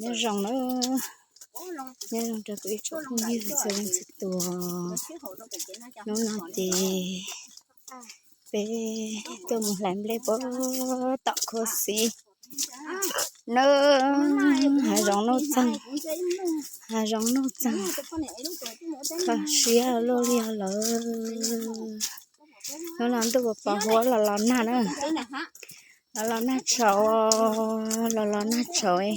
Nyob zoo na, nyob zoo rau kuv ib tsoom phooj ywg txhua leej txhua tus. Hnub no ces peb tuaj mus hlais nplej puag tom khuab xib na. Hav zoov nuj txeeg, hav zoov nuj txeeg, kho siab luaj li lawm. Hnub no ntuj pos pos huab los los nag na, los los nag tshauv, los los nag tshauv.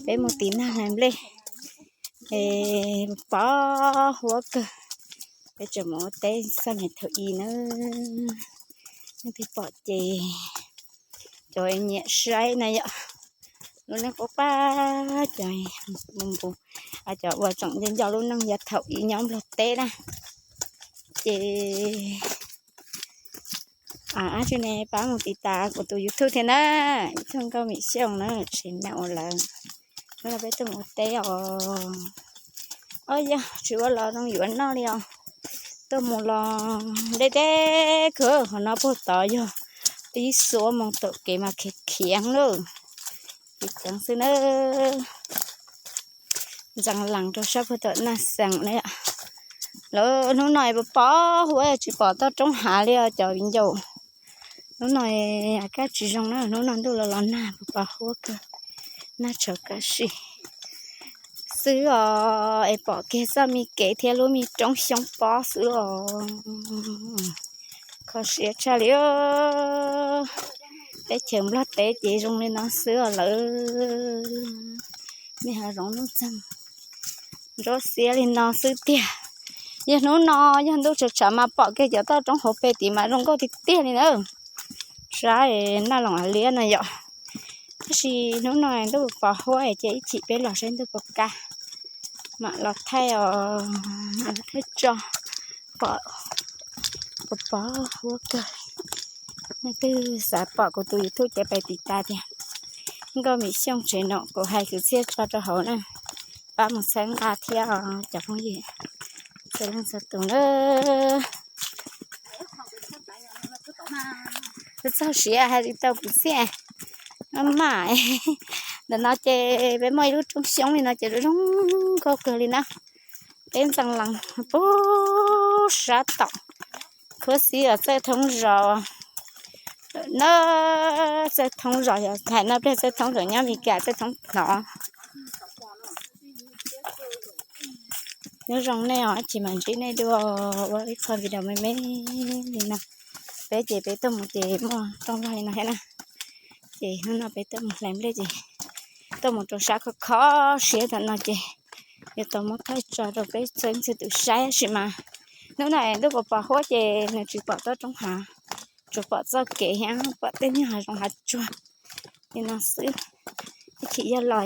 Peb mus tiv nag hlais nplej es pos huab kawg. Peb tseem mus ua teb xaj niam thaum i na. Leej twg pom ces cov nyiam saib na yom, lub neej qub qab cov mus npus, cov uas tseem nco nco lub neej yav thaum i nyob Nplog teb na. Ces ab tsi ne pab mus tiv tas kuv tus YouTube thiab na, YouTube Nkauj Mim Xyooj na, tsev neeg ua lawm. Hnub no peb tuaj mus ua teb os. Ob yog tsis ua los zoo yuav noj li os. Tuaj mus los deb deb kawg, qhov no puag tod yog ib xuab moos tom kev mas khiav khiav lawm. Khiav khiav xwb na. Ntxeev lees rau sab puag tom Naj Xees na. Lawv hnub no pos pos huab tsis pom toj roob hav li os cov viv ncaus. Hnub no kab tsis zoo na, hnub no ntuj los los nag pos pos huab kawg, nag tshauv kab si xwb os. Es pom kiag txoj me kev thiab lub me roob xyoob pob xwb os. Kho siab tshaj li. Teb chaws Nplog teb ces zoo li no xwb os lawm. Me hav zoov nuj txeeg ntsuab xiab li no xwb tiag. Yog hnub no yog ntuj tshav tshav mas pom kiag cov toj roob hauv pes tid mas zoo nkauj tiag tiag li na. Sab Naj Loos Av Liab no yom. Tab sis hnub no ntuj pos huab ces ib chim peb los saib ntuj puas kaj mam los thaij os, mam los thaij tso. Pos pos huab kawg. Leej twg xav pom kuv tus YouTube ces pab tiv tas tias Nkauj Mim Xyooj tsev neeg, kuv hais kwv txhiaj tso rau hauv na. Pab mus txhawb nqa thiab os cov phooj ywg txhua leej txhua tus na. Txog siav hais tsis tau kwv txhiaj maj maj. Ntawm no ces peb muaj ib lub roob xyoob li no ces zoo nkauj kawg li na. Peb ntxeev lees puag sab tom khuab xib os, txawj thoob zos na. Txawj thoob zos yog hais no pliag txawj thoob zos nyob Mes Kas txawj thoob hnov. Nyob zoo nej os, ib chim mam ntsib nej dua ua ib qho video me me li no. Peb ces peb tuaj mus ces muaj rooj vag li no thiab na. Ces hnub no peb tuaj mus hlais nplej ces tuaj mus rau sab khov kho siab tam no ces yuav tau muab thaij tso rau peb txhua leej txhua tus saib tab sis mas hnub no es ntuj pos pos huab ces nws tsis pom toj roob hav, tsuas pom txoj kev thiab pom tej niag hav zoov hav tsuag li no xwb. Ib chim yog los